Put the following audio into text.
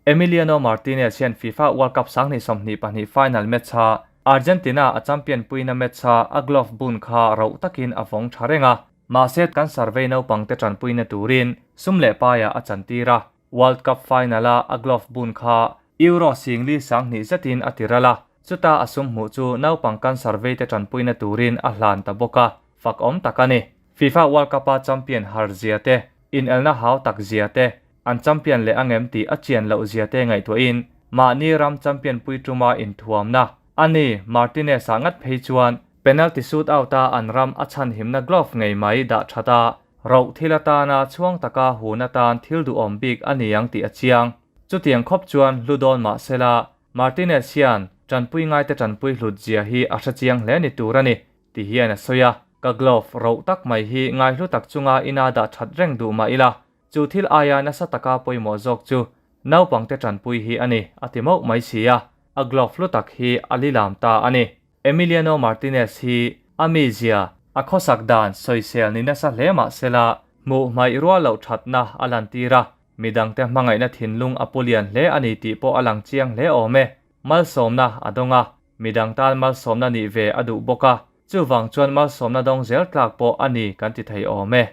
Emiliano Martinez hian FIFA World Cup 2022 final match-a Argentina a champion puina match-a a glove bun kha roh takin a vawng tha reng a, mahse kan survey naupangte tanpuina turin sum leh paiah a chantir a, World Cup final-a a glove bun kha Euro 40 200 zetin a ti ral a, chuta a sum hmuh chu naupang cancer veite tanpuina turin a hlan ta bawk a, fak awm tak a ni. FIFA World Cup-a champion har zia te, inelna hau tak zia te, an champion leh angem tih a chian loh zia te ngaihtuahin mahni ram champion pui tuma inthuamna a ni. Martinez-ah ngat phei chuan penalty shootout-a an ram a chhanhimna glove ngei mai dah that a, roh thil atana chhuang taka hun atan thil duhawm bik a ni ang tih a chiang. Chutiang khawp chuan hlu dawn mah sela, Martinez hian tanpui ngaite tanpui hlut zia hi a hre chiang hle ni tur a ni, ti hian a sawi a. Ka glove roh tak mai hi ngaihlu tak chunga ina dah that reng duh mah ila, chu thil aia nasa taka pawimawh zawk chu naupangte tanpui hi a ni, a ti mauh mai si a, a glove hlu tak hi a lilam ta a ni. Emiliano Martinez hi a mizia, a khawsak dan sawisel ni nasa hle mah sela, hmuh hmaih rual loh thatna a lantir a, midangte hmangaihna thinlung a pu lian hle a ni tih pawh a lang chiang hle awm e. Malsawmna a dawng a, midang tan malsawmna nih ve a duh bawk a, chuvang chuan malsawmna dawng zel tlak pawh a ni kan ti thei awm e.